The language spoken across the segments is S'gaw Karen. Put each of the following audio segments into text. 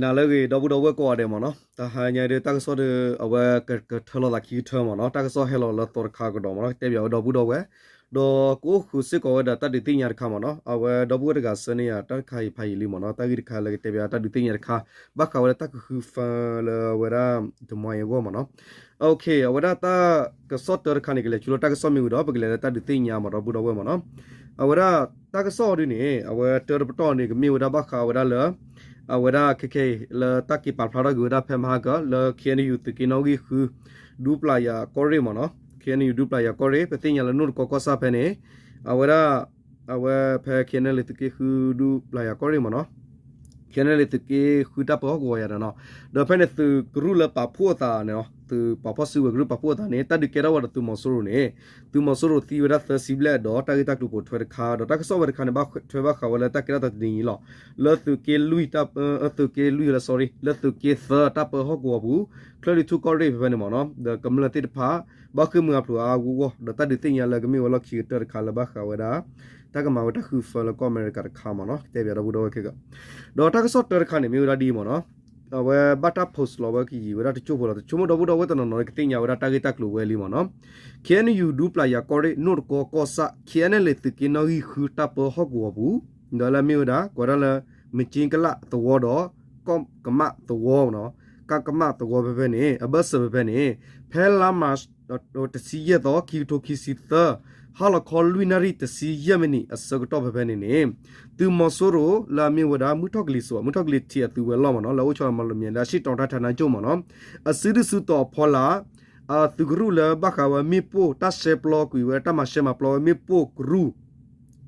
နၤလၢအဂ့ၤ ဒီပုၢ်ဒီဝဲၢ်ကိးဂၤဒဲးမ့ၢ်နီၤ, တဟါညါဒ်တၢ်ကစီၣ်ဒီး အဝဲကထၢလီၤသးခံကထၢမ့ၢ်နီၤ, တၢ်ကစီၣ်ဟဲလီၤလၢသီတခါကဒီးမ့ၢ်နီၤ, ကတဲပၠးဝဲဒီပုၢ်ဒီဝဲၢ်, ဒီးကအိၣ်ဃုာ်စ့ၢ်ကီးဝဲဒၣ်တၢ်ဒုးသ့ၣ်ညါတခါမ့ၢ်နီၤ, အဝဲဒီပုၢ်ဝဲၢ်တဂၤဆၢန့ၢ်ယၤတၢ်တခါအံၤဖးယံာ်လံမ့ၢ်နီၤ, တၢ်ဂ့ၢ်တခါလၢကတဲပၠးတၢ်ဒုးသ့ၣ်ညါတခါ, ဘၣ်ဃးဝဲဒၣ်တၢ်ကဃု fund လၢအဝဲဒၣ် Des Moines အဂီၢ်မ့ၢ်နီၤ. အဝဲဒၣ်တၢ်ကစီၣ်တၢတခါန့ၣ် ကလဲၤဆူလၢတၢ်ကစီၣ်မ့ၢ်ဝံၤဒီး ပကလဲၤလၢတၢ်ဒုးသ့ၣ်ညါမ့ၢ်ဒီပုၢ်ဒီဝဲၢ်မ့ၢ်နီၤ. အဝဲဒၣ်တၢ်ကစီၣ်အီၤဒ်န့ၣ် အဝဲတၢတပတီၢ်န့ၣ် ကမ့ၢ်ဝဲဒၣ်ဘၣ်ဃးဝဲဒၣ်လၢ အဝဲဒၣ်ခဲခဲအံၤ လၢတၢ်က့ၤပာ်ဖျါထီၣ်က့ၤဝဲဒၣ်ဖဲမဟါက လၢ K N U သုးက့နီၣ်ဂံၢ်ဃု ဒူပျၢ်ယၤကီၢ်ရ့ၣ်မ့ၢ်နီၤ, K N U ဒူပျၢ်ယၤကီၢ်ရ့ၣ် ပသ့ၣ်ညါလၢနိၣ်တကီကီၢ်ဆၣ်ဖဲန့ၣ် အဝဲဒၣ် အဝဲဖဲ K N L A သုးက့ဃုဒူပျၢ်ယၤကီၢ်ရ့ၣ်မ့ၢ်နီၤ, K N L A သုးက့ဃုတၢ်ပၢဟီၣ်ကဝီၤယၤဒီးနီၤ, ဒီးဖဲန့ၣ်သုးကရူၢ်လၢပာ်ဖှိၣ်အသးန့ၣ်နီၤ, သုးပာ်ဖှိၣ်စုကဝဲၤကရူၢ်ပာ်ဖှိၣ်အသးန့ၣ် တၢ်ဒုးကဲထီၣ်ဝဲဒီးသုးမီၤစိရိၤန့ၣ်, သုးမီၤစိရိၤသံဝဲဒၣ်သၢဆံဘျဲၣ်ဒီးတၢ်ဂ့ၢ်တၢ်ကျိၤပိာ်ထွဲတခါ ဒီးတၢ်ကစီၣ်ဝဲတခါန့ၣ် ဘၣ်ထွဲဘၣ်ဃးဝဲလၢတၢ်ကဲထီၣ်သးတနံၤအံၤလီၤ. လၢသုးက့လွံၢ်တၢ်, သုးက့လွံၢ်လၢ sorry လၢသုးက့သၢတၢ်ပၢဟီၣ်ကဝီၤပူၤ, ချၢၣ်လွံၢ်ထူၣ်ကီၢ်ရ့ၣ်ဖဲဖဲန့ၣ်မ့ၢ်နီၤ, ဒီးကမျၢၢ်သ့ၣ်တဖၣ် ဘၣ်ဃ့ၢ်မှံဟးဖျိးအါအါဂီၢ်ဂီၢ် ဒီးတၢ်ဒုးသ့ၣ်ညါလၢကမ့ၢ်ဝဲလီၢ်ခံကတၢၢ်တခါလၢဘၣ်ဃးဝဲဒၣ် တၢ်ကမၤဝဲတၢ်ဃု fund လၢကီၢ်အမဲရကၤတခါမ့ၢ်နီၤ, ကတဲပၠးဒီပုၢ်ဒီဝဲၢ်ခဲက, ဒီးတၢ်ကစီၣ်တၢတခါန့ၣ် မ့ၢ်ဝဲဒၣ်ဒ်အံၤမ့ၢ်နီၤ, အဝဲဘၣ်တၢ် post လီၤဝဲကယံာ်ဝဲဒၣ်တစိၢ်ဖိလီၤ, တစိၢ်မိၢ်ဒီပုၢ်ဒီဝဲၢ်တနီၤနီၤကသ့ၣ်ညါဝဲဒၣ်တၢ်ဂ့ၢ်တၢ်ကျိၤဝဲလံမ့ၢ်နီၤ, K N U ဒူပျၢ်ယၤကီၢ်ရ့ၣ် နိၣ်တကီကီၢ်ဆၣ် K N L A သုးက့နီၣ်ဂံၢ်ဃုတၢ်ပၢဟီၣ်ကဝီၤပူၤ, ဒီးလၢမ့ၢ်ဝဲဒၣ် ကိးဝဲဒၣ်လၢ မက့ကလးသဝီဒီး ကီၢ်ကမၣ်သဝီမ့ၢ်နီၤ, ကီၢ်ကမၣ်သဝီဖဲဖဲန့ၣ် အဘၢၣ်စၢၤဖဲဖဲန့ၣ် ဖဲလါမး တဆံယဲၢ်သီ ခံကထိခံဆံသၢ ဟါလီၤခီလွံၢ်နၣ်ရံၣ်တဆံယဲၢ်မံးနံးအဆၢကတီၢ်ဖဲဖဲန့ၣ်န့ၣ် သုးမီၤစိရိၤလၢအမ့ၢ်ဝဲဒၣ် မုၢ်ထီၣ်ကလံၤစိး မုၢ်ထီၣ်ကလံၤထံးအသုးဝဲၤလီၢ်မ့ၢ်နီၤ လၢအအိၣ်ဆီလီၤမၤလီၤမံၤ လၢအရှေ့တောင်တိုင်းဌာနချုပ်မ့ၢ်နီၤ အစုဒုၣ်စုတီၤအဖီလာ် အသုးကရူၢ်လၢဘၣ်ဃးဝဲမ့ၣ်ပိၢ် တၢ်ရှဲပျီကွံာ်ဝဲ တၢ်မၤရှဲမၤပျီဝဲမ့ၣ်ပိၢ်ကရူၢ်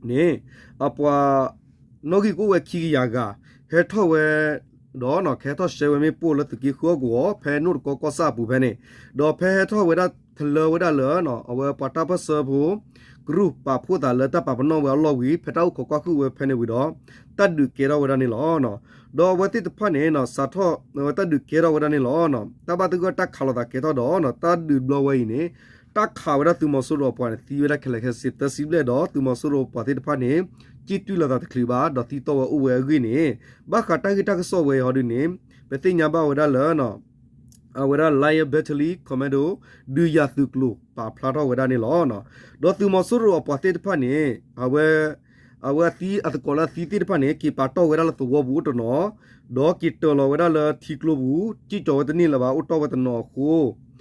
န့ၣ် အပှၤ နီၣ်ဂံၢ်ကအိၣ်ဝဲခံကယၤဂၤ ဟဲထီၣ်ဝဲ ဒီးကဟဲထီၣ်ရှဲဝဲမ့ၣ်ပိၢ်လၢသုးက့ဃုဟီၣ်ကဝီၤ ဖဲနိၣ်တကီကီၢ်ဆၣ်အပူၤဖဲန့ၣ် ဒီးဖဲဟဲထီၣ်ဝဲဒၣ် ထလၢဝဲဒၣ်လၢ အဝဲပှၤတၢ်ပၢၢ်ဆၢဖိ ကရူၢ်ပာ်ဖှိၣ်သးလၢတၢ်ပာ်ပနီၣ်ဝဲအလီၢ်ဝံၤ ဖဲတၢ်အိၣ်ခိးကွၢ်ဃုာ်ဝဲဖဲန့ၣ်ဝံၤဒီး တၢ်ဒုးကဲထီၣ်ဝဲဒၣ်န့ၣ်လီၤ. ဒီးအဝဲသ့ၣ်တဖၣ်န့ၣ် စးထီၣ် အဝဲတၢ်ဒုးကဲထီၣ်ဝဲဒၣ်န့ၣ်လီၤ. တၢ်ဘၣ်သဂၢၢ်တၢ်ခးလိာ်သးကဲထီၣ်ဒီး တၢ်ဒုးဘျီဝဲအံၤန့ၣ် တၢ်ခးဝဲဒၣ်သုးမီၤစိရိၤအပှၤန့ၣ် သံဝဲဒၣ်ခဲလၢာ်ခဲဆ့သၢဆံဘျဲၣ်ဒီး သုးမီၤစိရိၤပှၤသ့ၣ်တဖၣ်န့ၣ် ကံၣ်တွံၢ်လိာ်သးတချုးဘၣ် ဒီးသံတီၢ်ဝဲအိၣ်ဝဲအဂ့ၢ်န့ၣ် ဘၣ်ဃးတၢ်ဂ့ၢ်တၢ်ကစီၣ်ဝဲအံၤဟီဒုန့ၣ် ပသ့ၣ်ညါဘၣ်ဝဲဒၣ်လၢ အဝဲဒၣ် Lion Battalion Commando ဒုးယၤသုးကျိၤပာ်ဖျါထီၣ်ဝဲဒၣ်န့ၣ်လီၤ. ဒီးသုးမီၤစိရိၤအပှၤသ့ၣ်တဖၣ်န့ၣ် အဝဲ အဝဲအသံအသကိးလၢအသံသ့ၣ်တဖၣ်န့ၣ် က့ၤပာ်တီၢ်ဝဲဒၣ်လၢသဝီပူၤအိၣ်တနီၤ ဒီးက့ၤတၢၤလီၤဝဲဒၣ်လၢထံကျိပူၤ ကံၣ်ကၠီၤဝဲတန့ၢ်လၢၤဘၣ် အိၣ်တီၢ်ဝဲတနီၤအဃိ ဒီ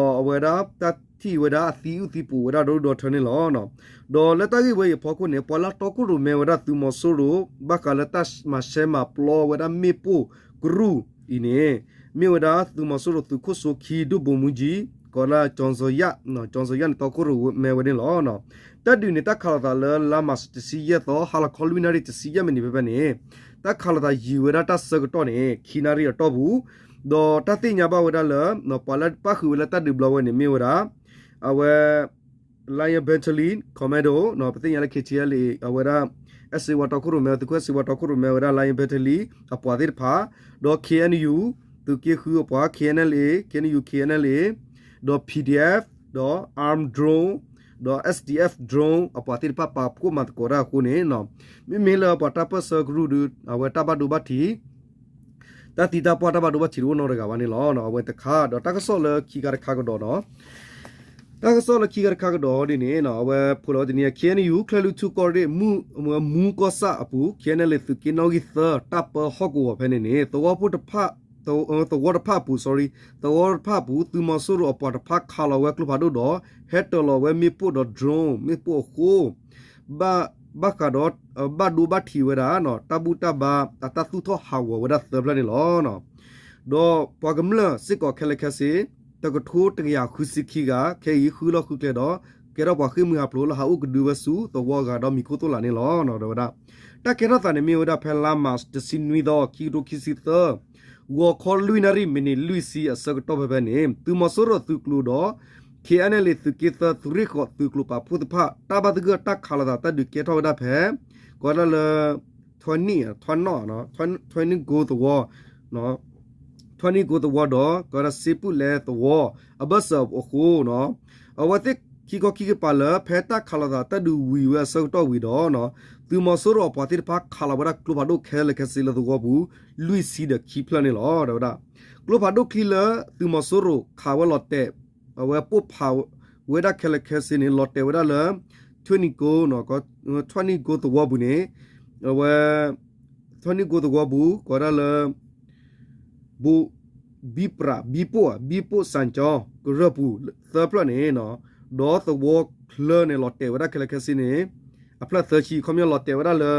းအဝဲဒၣ်တၢ်ထံၣ်ဝဲဒၣ်အသံအုၣ်သံပူၤဝဲဒၣ်ဒီဒူၣ်ဒီထၢန့ၣ်လီၤ. ဒီးလၢတၢ်ဂ့ၢ်ဝဲအံၤအဖီခိၣ်န့ၣ် ပှၤလၢတီခိၣ်ရိၣ်မဲဝဲဒၣ်သုးမီၤစိရိၤ ဘၣ်ဃးလၢတၢ်မၤရှဲမၤပျီဝဲဒၣ်မ့ၣ်ပိၢ်ကရူၢ်အံၤန့ၣ် မ့ၢ်ဝဲဒၣ်သုးမီၤစိရိၤသုးခိၣ်စိခံ ဒိၣ်ဗိုလ်မှူးကြီး ကိးလၢ ကၠီၤစီၤယၣ် ကၠီၤစီၤယၣ်န့ၣ် တီခိၣ်ရိၣ်မဲဝဲန့ၣ်လီၤ. တၢ်ဒုးန့ၣ် တၢ်ခးလိာ်သးလၢလါမးတဆံယဲၢ်သီ ဟါလီၤခီလွံၢ်နၣ်ရံၣ်တဆံယဲၢ်မံးနံးဖဲဖဲန့ၣ် တၢ်ခးလိာ်သးယံာ်ဝဲဒၣ်တၢ်ဆၢကတီၢ်န့ၣ် ခံနၣ်ရံၣ်အတီၢ်ပူၤ ဒီးတၢ်သ့ၣ်ညါဘၣ်ဝဲဒၣ်လၢ ပှၤလၢပၣ်ဃုာ်ဝဲလၢတၢ်ဒုးဘျီဝဲန့ၣ် မ့ၢ်ဝဲဒၣ် အဝဲ Lion Battalion Commando ပသ့ၣ်ညါလၢ K T L A အဝဲဒၣ် အဲၣ်စ့ဝါတီခိၣ်ရိၣ်မဲ သုးခိၣ်အဲၣ်စ့ဝါတီခိၣ်ရိၣ်မဲဝဲဒၣ် Lion Battalion အပှၤသ့ၣ်တဖၣ် ဒီး K N U သုးက့ဃုအပှၤ K N L A K N U K N L A ဒီး P D F ဒီး Arm Drone ဒီး S D F Drone အပှၤသ့ၣ်တဖၣ်ပာ်ဖှိၣ်မၤသကိးတၢ်အဃိန့ၣ် မ့မ့ၢ်လၢပှၤတၢ်ပၢၢ်ဆၢကရူၢ်ဒီး အဝဲတၢ်ဘၣ်ဒိဘၣ်ထံး တၢ်သံတၢ်ပှၢ်တၢ်ဘၣ်ဒိဘၣ်ထံးတအိၣ်နီတဂၤဘၣ်န့ၣ်လီၤ. အဝဲတခါ ဒီးတၢ်ကစီၣ်လၢခံခါတခါကဒီးနီၤ တၢ်ကစီၣ်လၢခံခါတခါကဒီးဒ်န့ၣ် အဝဲဖိလီၤဝဲတနံၤ K N U ချၢၣ်လွံၢ်ထူၣ်ကီၢ်ရ့ၣ် မူကီၢ်ဆၣ်အပူၤ K N L A သုးက့နီၣ်ဂံၢ်သၢ တၢ်ပၢဟီၣ်ကဝီၤဖဲန့ၣ်န့ၣ် သဝီဖိတဖၣ် သဝီတဖၣ်အပူၤ sorry သဝီတဖၣ်အပူၤ သုးမီၤစိရိၤအပှၤတဖၣ်ခးလီၤဝဲကျိဖးဒိၣ်ဒီး ဟဲတၢၤလီၤဝဲမ့ၣ်ပိၢ်ဒီး drone မ့ၣ်ပိၢ်အဃိ ဘၣ်ဃးဒီး ဘၣ်ဒိဘၣ်ထံးဝဲဒၣ် တၢ်ဘူၣ်တၢ်ဘါ အတၢ်သူၣ်ထီၣ်ဟးဂီၤဝဲဒၣ်သၢဖျၢၣ်န့ၣ်လီၤ. ဒီးပှၤကမျၢၢ်စ့ၢ်ကီးခဲလၢာ်ခဲဆ့ တကထိတကယၤဃုဆံခံဂၤ ခဲအံၤဃုလီၢ်ဃုကျဲဒီး ကဲထီၣ်ပှၤဃ့ၢ်မှံဟးဖျိးလၢဟးအိၣ်ကဒုဝဲဆူသဝီအဂၤဒီးမံၤခိၣ်သိၣ်လာ်န့ၣ်လီၤ. ဒီးဝဲဒၣ် တၢ်ကဲထီၣ်သးန့ၣ်မ့ၢ်ဝဲဒၣ်ဖဲလါမးတဆံနွံသီ ခံကထိခံဆံသၢ ဂီၤခီလွံၢ်နၣ်ရံၣ်မံးနံးလွံၢ်ဆံအဆၢကတီၢ်ဖဲဖဲန့ၣ် သုးမီၤစိရိၤသုးကျိၤဒီး K N L A သုးက့သၢသုးရ့ၣ်ဃီၤသုးကျိၤပာ်ဖှိၣ်တဖၣ် တၢ်ဘၣ်သဂၢၢ်တၢ်ခးလိာ်သးတၢ်ဒုးကဲထီၣ်ဝဲဒၣ်ဖဲ ကိးဒၣ်လၢ ထွဲနံၣ် ထွဲနံၣ်ကိသဝီ ထွဲနံၣ်ကိသဝီဒီး ကိးဒၣ်စ့ပူၣ်လဲသဝီ အဘၢၣ်စၢၤအဃိနီၤ အဝဲသ့ၣ်ခံခီခံကပၤလၢ ဖဲတၢ်ခးလိာ်သးတၢ်ဒုးဝံၤဝဲအဆၢကတီၢ်ဝံၤဒီးနီၤ သုးမီၤစိရိၤအပှၤသ့ၣ်တဖၣ်ခးလီၤဝဲဒၣ်ကျိဖးဒိၣ်ခဲလၢာ်ခဲဆ့လၢသဝီပူၤ လွံၢ်ဆံဒီးခံဖျၢၣ်န့ၣ်လီၤ. တဲဝဲဒၣ် ကျိဖးဒိၣ်ချံလၢသုးမီၤစိရိၤခးဝဲလီၤတဲာ် အဝဲပိၢ်ဖးဝဲဒၣ်ခဲလၢာ်ခဲဆ့န့ၣ် လီၤတဲာ်ဝဲဒၣ်လၢ ထွဲနံၣ်ကိ ထွဲနံၣ်ကိသဝီပူၤန့ၣ် အဝဲ ထွဲနံၣ်ကိသဝီပူၤ ကိးဝဲဒၣ်လၢ ဘိ ဘံပြး ဘံပိၢ် ဘံပိၢ်စၣ်ကၠီ ကရၢၢ်ပူၤသၢဖျၢၣ်န့ၣ် ဒီးသဝီချၢန့ၣ် လီၤတဲာ်ဝဲဒၣ်ခဲလၢာ်ခဲဆ့န့ၣ် အဖျၢၣ်သၢဆံ ခီပညီလီၤတဲာ်ဝဲဒၣ်လၢ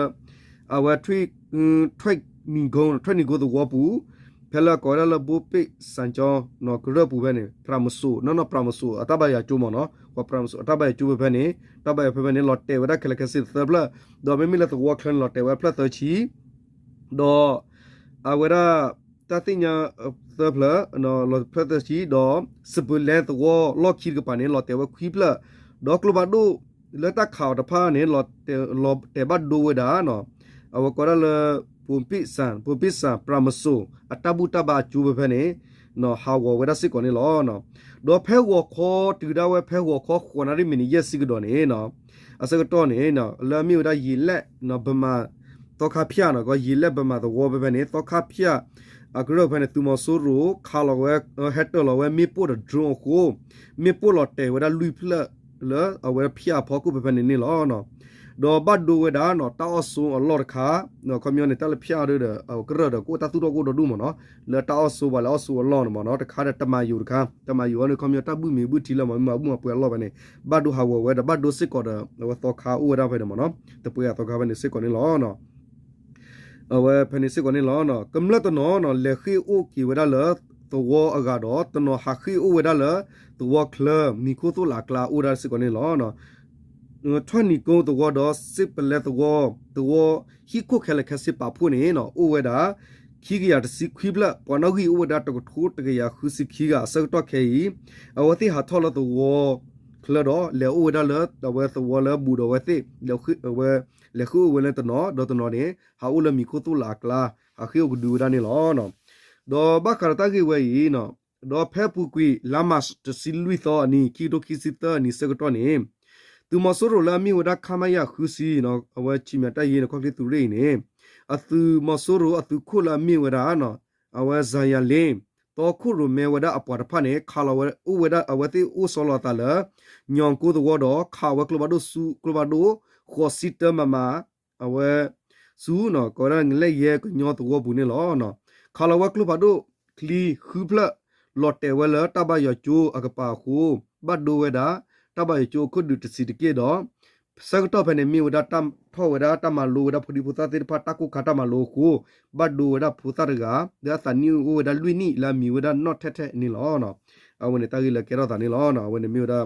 အဝဲ ထွဲနံၣ်ကိ ထွဲနံၣ်ကိသဝီပူၤ ဖဲလၢကိးဝဲဒၣ်လၢဘိပ့ၣ်စၣ်ကၠီ ကရၢၢ်ပူၤဖဲန့ၣ် ပြးမစိး နီၢ်နီၢ်ပြးမစိး အတၢ်ဘါယွၤကၠိမ့ၢ်နီၤ ပှၤပြးမစိးအတၢ်ဘါယွၤကၠိဖဲဖဲန့ၣ် တၢ်ဘါယွၤဖဲဖဲန့ၣ် လီၤတဲာ်ဝဲဒၣ်ခဲလၢာ်ခဲဆ့သၢဖျၢၣ် ဒီးမ့မ့ၢ်လၢသဝီချၢန့ၣ် လီၤတဲာ်ဝဲအဖျၢၣ်သၢဆံ ဒီး အဝဲဒၣ် တၢ်သ့ၣ်ညါသၢဖျၢၣ် လီၤဖျၢၣ်သၢဆံ ဒီး စပၢၤလဲသဝီလီၢ်ခံတကပၤန့ၣ် လီၤတဲာ်ဝဲခွံဖျၢၣ် ဒီးကျိဖးဒိၣ်လၢတၢ်ခးအီၤတဖၣ်န့ၣ် လီၤတဲာ်ဘၣ်ဒိဝဲဒၣ် အဝဲကိးဒၣ်လၢ ပိၢ်ပ့ၣ်စၣ် ပိၢ်ပ့ၣ်စၣ် ပြးမစိး အတၢ်ဘူၣ်တၢ်ဘါအကၠိဖဲဖဲန့ၣ် ဟးဂီၤဝဲဒၣ်စ့ၢ်ကီးန့ၣ်လီၤ. ဒီးဖဲဂီၤခီတုၤဒၣ်ဝဲဖဲဂီၤခီဃိးနၣ်ရံၣ်မံးနံးယဲၢ်ဆံကဒီးန့ၣ် အဆၢကတီၢ်န့ၣ် လၢအမ့ၢ်ဝဲဒၣ်ယံာ်လဲၣ် ဘမၤ သီခါဖၠၣ်နီၤ ကီးယံာ်လဲၣ်ဘမၤသဝီဖဲဖဲန့ၣ် သီခါဖၠၣ် အကရၢၢ်ဖဲန့ၣ် သုးမီၤစိရိၤ ခးလီၤဝဲ ဟဲတၢၢ်လီၤဝဲမ့ၣ်ပိၢ်ဒီး drone အဃိ မ့ၣ်ပိၢ်လီၤတဲာ်ဝဲဒၣ်လွံၢ်ဖျၢၣ်လၢအဝဲဖၠၣ်အဖီခိၣ်ဖဲဖဲန့ၣ်န့ၣ်လီၤ. ဒီးဘၣ်ဒိဝဲဒၣ်နီၤ တၢ်အီၣ်ဆိအလီၢ်တခါ ခီပညီန့ၣ် တၢ်လၢဖၠၣ်ဒီး ကရၢၢ်ဒီး ကအိၣ်တၢ်သူၣ်ထီၣ်ကအိၣ်ဒီဒူၣ်မ့ၢ်နီၤ လၢတၢ်အီၣ်ဆိပှၤလၢအီၣ်ဆိအလီၢ်န့ၣ်မ့ၢ်နီၤ တခါဒီးတမၤယိာ်တခါ တမၤယိာ်အီၤန့ၣ် ခီပညီတၢ်ဘုၣ်မ့ၢ်ဘုၣ်ထံလၢမ့ၢ်မၤဘူၣ်မၤပှဲၤအလီၢ်ဖဲန့ၣ် ဘၣ်ဒိဟးဂီၤဝဲဒီး ဘၣ်ဒိစ့ၢ်ကီးဒီး အဝဲသီခါအိၣ်ဝဲဒၣ်ဖဲန့ၣ်မ့ၢ်နီၤ တပှဲၤအသီခါဖဲန့ၣ်စ့ၢ်ကီးန့ၣ်လီၤ. အဝဲဖဲန့ၣ်စ့ၢ်ကီးန့ၣ်လီၤ. ကမျၢၢ်တနီၤနီၤ လဲၤဃ့ၢ်အိၣ်က့ၤဝဲဒၣ်လၢသဝီအဂၤဒီး တနီၤဟးဃ့ၢ်အိၣ်ဝဲဒၣ်လၢသဝီချၢ မံၤခိၣ်သိၣ်လးအကျါအိၣ်ဒၣ်စ့ၢ်ကီးန့ၣ်လီၤ. ထွဲနံၣ်ကိသဝီဒီး စ့ပလဲသဝီ သဝီဟံၣ်ခိၣ်ခဲလၢာ်ခဲဆ့ပာ်ဖှိၣ်န့ၣ် အိၣ်ဝဲဒၣ် ခံကယၤတဆံခွံဖျၢၣ် ပှၤနီၣ်ဂံၢ်အိၣ်ဝဲဒၣ်တကထိတကယၤဃုဆံခံဂၤ အဆၢကတီၢ်ခဲအံၤ အဝဲသ့ၣ်ဟးထီၣ်လၢသဝီချၢဒီး လဲၤအိၣ်ဝဲဒၣ်လၢအဝဲသဝီလၢဘူးဒီးအဝဲသ့ၣ် ဝဲ လဲၤဃ့ၢ်အိၣ်ဝဲလၢတနီၤ ဒီးတနီၤန့ၣ် ဟးအိၣ်လၢမံၤခိၣ်သိၣ်လးအကျါ ဟးဃ့ၢ်အိၣ်ကဒုဝဲဒၣ်န့ၣ်လီၤ. ဒီးဘၣ်ဃးဒီးတၢ်ဂ့ၢ်ဝဲအံၤ ဒီးဖဲအပူၤကွံာ် လါမးတဆံလွံၢ်သီအနံၤ ခံကထိခံဆံသၢအနံၤဆၢကတီၢ်န့ၣ် သုးမီၤစိရိၤလၢအမ့ၢ်ဝဲဒၣ် ခမရ ဃုဆံ အဝဲဆံးမံၤတၢ်ယ့န့ၣ် ခီၣ်ချ့သုးရ့ၣ်အံၤန့ၣ် အသုးမီၤစိရိၤအသုးခိၣ်လၢအမ့ၢ်ဝဲဒၣ် အဝဲ ဇယၤလ့ တီခိၣ်ရိၣ်မဲဝဲဒၣ်အပှၤတဖၣ်န့ၣ် ခးလီၤဝဲအိၣ်ဝဲဒၣ်အဝဲသ့ၣ်အိၣ်ဆီလီၤအသးလၢ ညီၣ်ကိသဝီဒီး ခးဝဲကျိဖးဒိၣ်ဆူ ကျိဖးဒိၣ် ဃိးဆံတၢမမ အဝဲ ဆူ ကိးဝဲဒၣ်ငလဲၣ်ယဲၢ်ကညီသဝီပူၤန့ၣ်လီၤ. ခးလီၤဝဲကျိဖးဒိၣ်ချံဃုဖျၢၣ် လီၤတဲာ်ဝဲလၢတၢ်ဘါယွၤကၠိအကပၤအဃိ ဘၣ်ဒိဝဲဒၣ် တၢ်ဘါယွၤကၠိအခိၣ်ဒုးတဆံးတက့ၢ်ဒီး ဆၢကတီၢ်ဖဲန့ၣ် မ့ၢ်ဝဲဒၣ်တၢ်ထီၣ်ဝဲဒၣ်တၢ်မၤလိဝဲဒၣ်ဖိဒံဖိသၣ်သ့ၣ်တဖၣ် တၢ်ကိၢ်ခါတၢ်မၤလိအဃိ ဘၣ်ဒိဝဲဒၣ်ဖိသၣ်တဂၤ လၢအသးနံၣ်အိၣ်ဝဲဒၣ်လွံၢ်နံၣ် လၢအမံၤဝဲဒၣ်နီၢ်ထဲထဲန့ၣ်လီၤ. အဝဲန့ၣ်တၢ်ဂ့ၢ်လၢကဲထီၣ်သးန့ၣ်လီၤ. အဝဲန့ၣ်မ့ၢ်ဝဲဒၣ်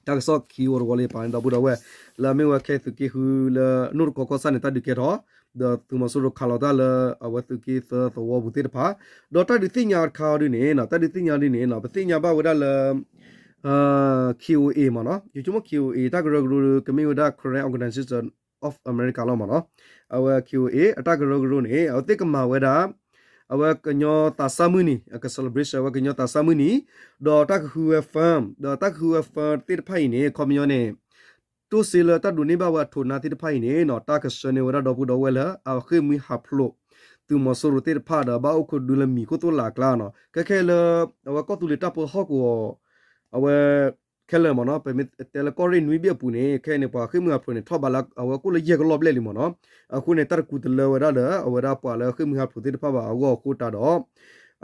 တၢ်ကစီၣ်ခံဝီတဝီလၢယပာ်န့ၣ် ဒီပုၢ်ဒီဝဲၢ် လၢအမ့ၢ်ဝဲခဲအံၤသုးက့ဃုလၢနိၣ်တကီကီၢ်ဆၣ်န့ၣ် တၢ်ဒုးကဲထီၣ် ဒီးသုးမီၤစိရိၤခးလီၤတၢ်လၢအဝဲသုးက့သၢသဝီပူၤသ့ၣ်တဖၣ် ဒီးတၢ်ဒုးသ့ၣ်ညါတခါအီၤဒ်န့ၣ် တၢ်ဒုးသ့ၣ်ညါဒ်န့ၣ် ပသ့ၣ်ညါဘၣ်ဝဲဒၣ်လၢ K O A မ့ၢ်နီၤ ယဆိကမိၣ် K O A တၢ်ကရၢကရိကမ့ၢ်ဝဲဒၣ် Karen Organization of America လီၤမ့ၢ်နီၤ အဝဲ K O A အတၢ်ကရၢကရိန့ၣ် အဝဲသ့ၣ်ကမၤဝဲဒၣ် အဝဲကညီသးစၢ်မုၢ်နံၤ အက celebration အဝဲကညီသးစၢ်မုၢ်နံၤ ဒီးတၢ်ကဃုဝဲ film ဒီးတၢ်ကဃုဝဲ film သ့ၣ်တဖၣ်အံၤန့ၣ် ခီပညီန့ၣ် တိၢ်စ့လၢတၢ်ဒိးန့ၢ်ဘၣ်ဝဲအထိးနါသ့ၣ်တဖၣ်အံၤန့ၣ်နီၤ တၢ်ကဆှၢန့ၢ်ဝဲဒၣ်ဒီပုၢ်ဒီဝဲၢ်လၢ အဃ့ၢ်မှံဟးဖျိး သုးမီၤစိရိၤသ့ၣ်တဖၣ်ဒီး ဘၣ်အိၣ်ခိးဒုလၢမံၤခိၣ်သိၣ်လးအကျါနီၤ ခဲခဲလၢ အဝဲကီၢ်သူလ့ၤတၢ်ပၢဟီၣ်ကဝီၤ အဝဲ ခဲလၢာ်မ့ၢ်နီၤ ပမ့ၢ်တဲလၢကီၢ်ရ့ၣ်နွံဘ့ၣ်အပူၤန့ၣ် ခဲအံၤန့ၣ် ပှၤဃ့ၢ်မှံဟးဖျိးန့ၣ် ထီၣ်ဘးလၢအဝဲကအိၣ်လၢယဲၢ်ကလီၢ်ဘျဲၣ်လံမ့ၢ်နီၤ အဃိန့ၣ် တၢ်တကူတလၢဝဲဒၣ်လၢ အဝဲဒၣ်ပှၤလၢဃ့ၢ်မှံဟးဖျိးသ့ၣ်တဖၣ်ဘၣ်အဂီၢ်အဃိတၢ်ဒီး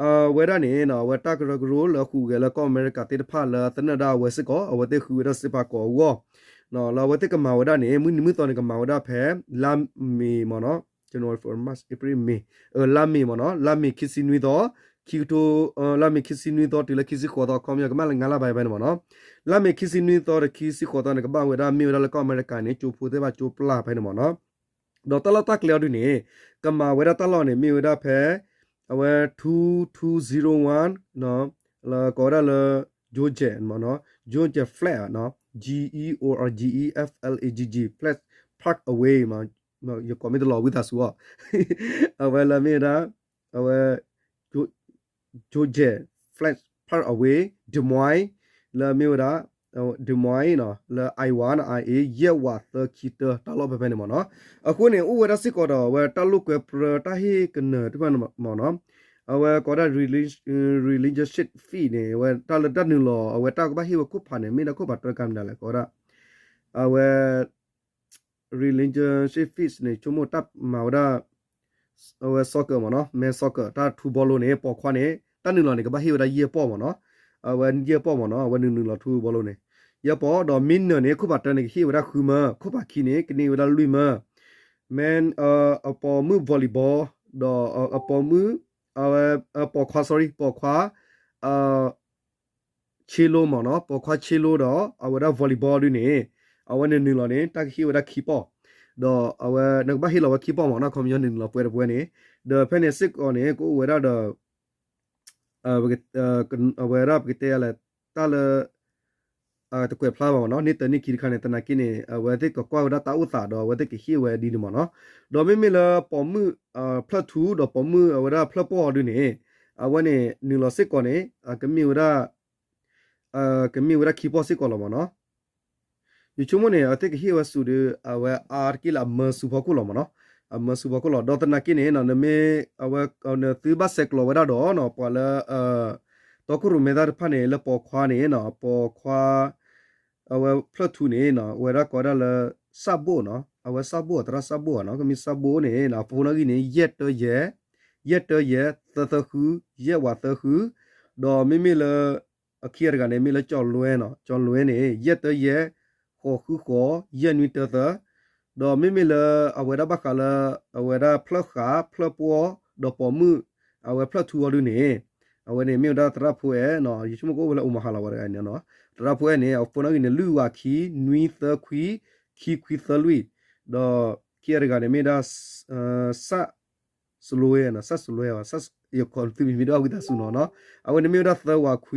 အဝဲဒၣ်န့ၣ် အဝဲတၢ်ကရၢကရိလၢဟူးဂဲၤလၢကီၢ်အမဲရကၤသ့ၣ်တဖၣ်လၢသနၢၣ်ဒၣ်အဝဲစ့ၢ်ကီး အဝဲသ့ၣ်ဃုဝဲဒၣ်စ့ပာ်ကီၤအဂီၢ် လၢအဝဲသ့ၣ်ကမၤဝဲဒၣ်န့ၣ် မုၢ်နံၤမုၢ်သီန့ၣ် ကမၤဝဲဒၣ်ဖဲ လါမ့ၤမ့ၢ်နီၤ January February March April May လါမ့ၤမ့ၢ်နီၤ လါမ့ၤခံဆံနွံသီ ခံကထိ လါမ့ၤခံဆံနွံသီတုၤလၢခံဆံဃိးသီ ခီပညီကမၣ်လၢငါးလါဘၣ်ဖဲန့ၣ်မ့ၢ်နီၤ လါမ့ၤခံဆံနွံသီဒီးခံဆံဃိးသီန့ၣ် ကဘၣ်ဝဲဒၣ်မ့ၢ်ဝဲဒၣ်လၢကီၢ်အမဲရကၤန့ၣ် ကၠိဖိသ့ၣ်တဖၣ်ကၠိပျၢ်ဖဲန့ၣ်မ့ၢ်နီၤ ဒီးတၢ်လီၢ်တၢ်ကျဲအီၤဒ်န့ၣ် ကမၤဝဲဒၣ်တၢ်လီၢ်န့ၣ် မ့ၢ်ဝဲဒၣ်ဖဲ အဝဲ two two zero one လၢကိးဝဲဒၣ်လၢ Georgia မ့ၢ်နီၤ Georgia Flag နီၤ G E O R G E F L A G G Flag Park Away မ့ၢ် ယကိးမ့ၢ်တလီၤဝံသးစူၤအီၤ အဝဲလၢမ့ၢ်ဝဲဒၣ် အဝဲ Georgia Flag Park Away Des Moines လၢမ့ၢ်ဝဲဒၣ် Des Moines နီၤ လၢ Iowa နီၤ ယဲၢ်ဝးသၢခံတၢ တၢ်လီၢ်ဖဲဖဲန့ၣ်မ့ၢ်နီၤ. အဃိန့ၣ် အိၣ်ဝဲဒၣ်စ့ၢ်ကီးဒီး အဝဲတၢ်လိာ်ကွဲပြၢတၢ်ဟ့ၣ်ကနၢၤတဖၣ်မ့ၢ်နီၤ. အဝဲကိးဝဲဒၣ် relationship fee န့ၣ် အဝဲတၢ်လၢတၢ်နုာ်လီၤ အဝဲတၢ်ကဘၣ်ဟ့ၣ်ဝဲခိၣ်ဖးန့ၣ် မ့ၢ်ဒၣ်ခိၣ်ဖးတၢ်ကမနၤလဲၣ် ကိးဝဲဒၣ် အဝဲ relationship fees န့ၣ် ဆိကမိၣ်တၢ်မၤဝဲဒၣ် အဝဲ soccer မ့ၢ်နီၤ မဲ soccer တၢ်ထူဘီလိန့ၣ် ပိာ်ခွါန့ၣ် တၢ်နုာ်လီၤန့ၣ် ကဘၣ်ဟ့ၣ်ဝဲဒၣ်ယဲၢ်ပီၢ်မ့ၢ်နီၤ. အဝဲယဲၢ်ပီၢ်မ့ၢ်နီၤ အဝဲနုာ်နုာ်လီၤထူဘီလိန့ၣ် ယဲၢ်ပီၢ် ဒီးမ့ၢ်နၢၤန့ၣ် ခိၣ်ဖးတၢန့ၣ် ကဟ့ၣ်ဝဲဒၣ်ဃုမၢ ခိၣ်ဖးခံန့ၣ် ကန့ၢ်ဝဲဒၣ်လွံၢ်မၢ မ့ၢ် အပိာ်မုၣ် volleyball ဒီးအပိာ်မုၣ် အဝဲ ပိာ်ခွါ sorry ပိာ်ခွါ ဆ့လိမ့ၢ်နီၤ ပိာ်ခွါဆ့လိဒီး အဝဲဒၣ် volleyball ဒုန့ၣ် အဝဲနုာ်နုာ်လီၤန့ၣ် တၢ်ကဟ့ၣ်ဝဲဒၣ်ခံပီၢ် ဒီးအဝဲနကဘၣ်ဟ့ၣ်လီၤဝဲခံပီၢ်မ့ၢ်နီၤ ခီပညီနုာ်နုာ်လီၤပှဲၤတပှဲၤန့ၣ် ဒီးဖဲန့ၣ်စ့ၢ်ကီးန့ၣ် ကအိၣ်ဝဲဒၣ်ဒီး အဝဲဒၣ်ပကတဲလဲၣ် တၢ်လၢ တကွဲးဖျါဘၣ်မ့ၢ်နီၤ န့ၢ်တၢ်န့ၢ်ခံတခါန့ၣ် သနာ်က့န့ၣ် အဝဲသ့ၣ်ကကွၢ်ဝဲဒၣ်တၢ်အိၣ်သးဒီး အဝဲသ့ၣ်ကဟ့ၣ်ဝဲဒ်န့ၣ်မ့ၢ်နီၤ. ဒီးမ့မ့ၢ်လၢပိာ်မုၣ်ဖျၢၣ်ထူဒီးပိာ်မုၣ်အဝဲဒၣ်ဖျၢၣ်ပီၢ်အီၤဒုန့ၣ် အဝဲန့ၣ်နုာ်လီၤစ့ၢ်ကီးန့ၣ် ကမ့ၢ်ဝဲဒၣ် ကမ့ၢ်ဝဲဒၣ်ခံပီၢ်စ့ၢ်ကီးလီၤမ့ၢ်နီၤ. ယဆိကမိၣ်န့ၣ် အဝဲသ့ၣ်ကဟ့ၣ်ဝဲဆူၣ်ဒီး အဝဲအါတက့ၢ်လၢအမၢဆူဖီခိၣ်လီၤမ့ၢ်နီၤ. အမၢဆူဖီခိၣ်လီၤ ဒီးသနာ်က့န့ၣ် နမ့ၢ် အဝဲ နသုဘၣ်ဆဲးကျိးဝဲဒၣ်ဒီးနီၤ ပှၤလၢ တီခိၣ်ရိၣ်မဲသၣ်တဖၣ်န့ၣ် လၢပိာ်ခွါန့ၣ် ပိာ်ခွါ အဝဲဖျၢၣ်ထူန့ၣ် အဝဲဒၣ်ကိးဝဲဒၣ်လၢ စၣ်ဘိၣ်နီၤ အဝဲစၣ်ဘိၣ် သရၣ်စၣ်ဘိၣ်နီၤ ကမ့ၢ်စၣ်ဘိၣ်န့ၣ် အ phone နီၣ်ဂံၢ်န့ၣ် ယဲၢ်တၢယဲၢ် ယဲၢ်တၢယဲၢ် သၢသၢဃု ယဲၢ်ဝးသၢဃု ဒီးမ့မ့ၢ်လၢ အခံဂၤတဂၤန့ၣ် မ့ၢ်လၢကၠီလွဲနီၤ ကၠီလွဲန့ၣ် ယဲၢ်တၢယဲၢ် ဃိးဃုဃိး ယဲၢ်နွံတၢသၢ ဒီးမ့မ့ၢ်လၢ အဝဲဒၣ်ဘၣ်ဃးလၢ အဝဲဒၣ်ဖျၢၣ်ဃး ဖျၢၣ်ပီၢ် ဒီးပိာ်မုၣ် အဝဲဖျၢၣ်ထူအီၤဒုန့ၣ် အဝဲန့ၣ်မ့ၢ်ဝဲဒၣ်သရၣ်ဖိအဲၣ်နီၤ ယဆိကမိၣ်ကအိၣ်ဝဲလၢ Omaha လီၤဝဲတဂၤန့ၣ်နီၤ သရၣ်ဖိအဲၣ်န့ၣ် အ phone နီၣ်ဂံၢ်န့ၣ် လွံၢ်ဝးခံ နွံသၢခွံ ခံခွံသၢလွံၢ် ဒီးခံဂၤတဂၤန့ၣ်မ့ၢ်ဒၣ် စၣ်စလွဲနီၤ စၣ်စလွဲ ယခီၣ်သုမံၤမ့ၢ်ဒၣ်ဝံသးစူၤနီၤနီၤ အဝဲန့ၣ်မ့ၢ်ဝဲဒၣ်သၢဝးခွံ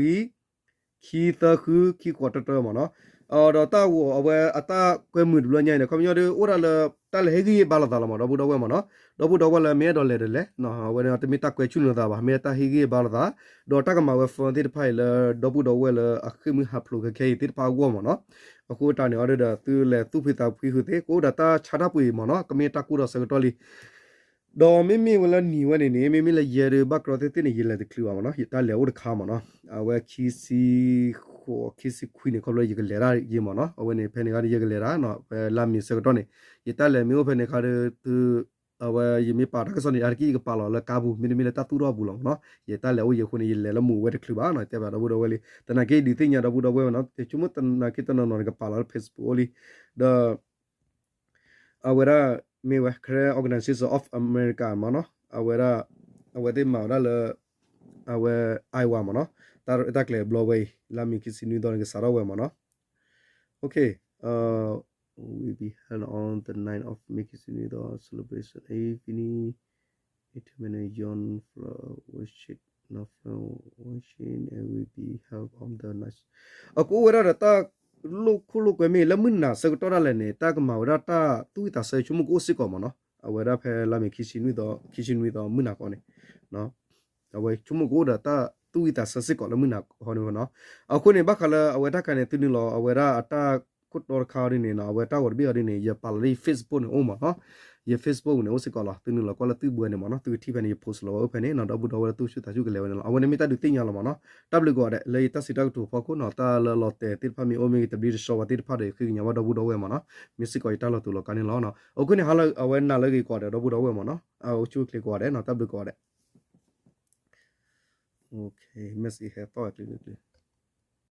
ခံသၢဃု ခံဃိးတၢတၢမ့ၢ်နီၤ. ဒီးတၢ်ဂီၤအဝဲအတၢ်ကွဲမုာ်တဘျီညါအံၤန့ၣ် ခီပညီဒုးအိၣ်ဒၣ်လၢ တၢ်လဲၤဟ့ၣ်ဂံၢ်ဟ့ၣ်ဘါလိာ်သးလီၤမ့ၢ် ဒီပုၢ်ဒီဝဲၢ်မ့ၢ်နီၤ. ဒီပုၢ်ဒီဝဲၢ်လၢမ့ၢ်အဲၣ်ဒိးလဲၤဒီးလဲၤ အဝဲန့ၣ်တမ့ၢ်တၢ်ကွဲဆူၣ်န့ၢ်လိာ်သးဘၣ် မ့ၢ်တၢ်ဟ့ၣ်ဂံၢ်ဟ့ၣ်ဘါလိာ်သး ဒီးတၢ်ကမၤဝဲ fun သ့ၣ်တဖၣ်အံၤလၢ ဒီပုၢ်ဒီဝဲၢ်လၢအဃ့ၢ်မှံဟးဖျိးခဲခဲအံၤသ့ၣ်တဖၣ်အဂီၢ်မ့ၢ်နီၤ. အဃိတၢ်န့ၣ်အီၤဒုးဒီး သုလဲၤသူၣ်ဖှံသးဖှံဃုာ်သ့ၣ် ကအိၣ်ဒီးတၢ်ဆါတၢ်ပှ့ၤမ့ၢ်နီၤ ကမ့ၢ်တၢ်ကူၣ်ဒီးဆၢကတီၢ်လံ ဒီးမ့မ့ၢ်ဝဲလၢနံၤဝဲန့ၣ်န့ၣ် မ့မ့ၢ်လၢယဲဒုးဘၣ်ကြီသ့ၣ်သ့ၣ်န့ၣ် ယလဲၤတချုးဘၣ်မ့ၢ်နီၤ ယတၢ်လဲၤအိၣ်တခါမ့ၢ်နီၤ အဝဲခံဆံဃိး ခံဆံခွံန့ၣ် ခီဖျိယကလဲၤတၢ်ယ့မ့ၢ်နီၤ အဝဲန့ၣ် ဖဲန့ၣ်ခါဒီးယကလဲၤတၢ် ဖဲလါမ့ၤဆၢကတီၢ်န့ၣ် ယတၢ်လဲၤမ့ၢ်အိၣ်ဖဲန့ၣ်ခါဒီး သု အဝဲယမ့ၢ်ပာ်တၢ်ကစီၣ်န့ၣ် အါတက့ၢ်ယကပာ်လီၤလၢကါပူၤ မ့တမ့ၢ်လၢတၢ်သူၣ်ထီၣ်ပူၤလီၤမ့ၢ်နီၤ ယတၢ်လဲၤအိၣ်ယံၤအဃိန့ၣ် ယလဲၤလၢမူးဝဲတချုးဘၣ်နီၤ တဲဘၣ်ဒီပုၢ်ဒီဝဲၢ်လံ သနာ်က့ဒုးသ့ၣ်ညါဒီပုၢ်ဒီဝဲၢ်မ့ၢ်နီၤ ယဆိကမိၣ်သနာ်က့တနီၤနီၤန့ၣ် ကပာ်လီၤလၢ Facebook အိၣ်လံ ဒီး အဝဲဒၣ်မ့ၢ်ဝဲ Karen Organization of America မ့ၢ်နီၤ အဝဲဒၣ် အဝဲသ့ၣ်မၤဝဲဒၣ်လၢ အဝဲ Iowa မ့ၢ်နီၤ တၢ်ရဲၣ်တၢ်ကျဲၤဘျီဝဲအံၤ လါမ့ၤခံဆံနွံသီန့ၣ် ကစးထီၣ်ဝဲမ့ၢ်နီၤ Okay, uh, will be held on the night of May ခံဆံနွံသီ celebration evening, a tournament, young flower worship, no flower worship, and will be held on the night. အကအိၣ်ဝဲဒၣ်ဒီးတၢ်လိာ်ခိၣ်လိာ်ကွဲမ့ၢ်လၢမုၢ်နၤဆၢကတီၢ်ဒၣ်လဲာ်န့ၣ် တၢ်ကမၤဝဲဒၣ်တၢ်သူၣ်ဝံၣ်သးဆၢဆိကမိၣ်ကအိၣ်စ့ၢ်ကီးမ့ၢ်နီၤ အဝဲဒၣ်ဖဲလါမ့ၤခံဆံနွံသီ ခံဆံနွံသီမုၢ်နၤဃီန့ၣ် အဝဲဆိကမိၣ်ကအိၣ်ဒီးတၢ်သူၣ်ဝံၣ်သးဆၢစ့ၢ်ကီးလၢမုၢ်နၤဃီန့ၣ်မ့ၢ်နီၤ အဃိန့ၣ် ဘၣ်ဃးလၢအဝဲတၢ်ခါန့ၣ် သုနုာ်လီၤအဝဲဒၣ်အတၢ်ခိၣ်တီတခါအီၤဒ်န့ၣ်နီၤ အဝဲတၢ်ဂီၤတဘ့ၣ်အီၤဒ်န့ၣ် ယပာ်လီၤလၢယ Facebook န့ၣ်အိၣ်မ့ၢ်နီၤ ယ Facebook န့ၣ်အိၣ်စ့ၢ်ကီးလီၤ သုနုာ်လီၤကွၢ်လၢသုဘှဲန့ၣ်မ့ၢ်နီၤ သုကထံၣ်ဖဲန့ၣ် ယ post လီၤဝဲအိၣ်ဖဲန့ၣ်နီၤ ဒီပုၢ်ဒီဝဲၢ်လၢသူၣ်ဆူၣ်သးဆူၣ်ကလဲၤဝဲန့ၣ်လီၤ အဝဲန့ၣ်မ့ၢ်တၢ်ဒုးသ့ၣ်ညါလီၤမ့ၢ်နီၤ တၢ်ဘျုးကိးဂၤဒဲး လၢယတၢ်စံးတၢ်ကတိၤဖီခိၣ်နီၤ တၢ်လၢလီၤတဲာ်သ့ၣ်တဖၣ်မ့ၢ်အိၣ်မ့ၢ်ဂ့ၤ တဘျီတဆှီဝဲသ့ၣ်တဖၣ်ဒီး ယဃ့ကညးဘၣ်ဒီပုၢ်ဒီဝဲၢ်မ့ၢ်နီၤ မ့ၢ်စ့ၢ်ကီးယတၢ်လီၤတူာ်လီၤကာ်န့ၣ်လီၤ အဃိန့ၣ် ဟါလၢအဝဲနၤလၢအဂ့ၤကိးဂၤဒဲး ဒီပုၢ်ဒီဝဲၢ်မ့ၢ်နီၤ အအိၣ်ဆူၣ်အိၣ်ချ့ကိးဂၤဒဲးနီၤ တၢ်ဘျုးကိးဂၤဒဲး Okay, message ဟဲသီၣ်ဝဲကျ့ကျ့ကျ့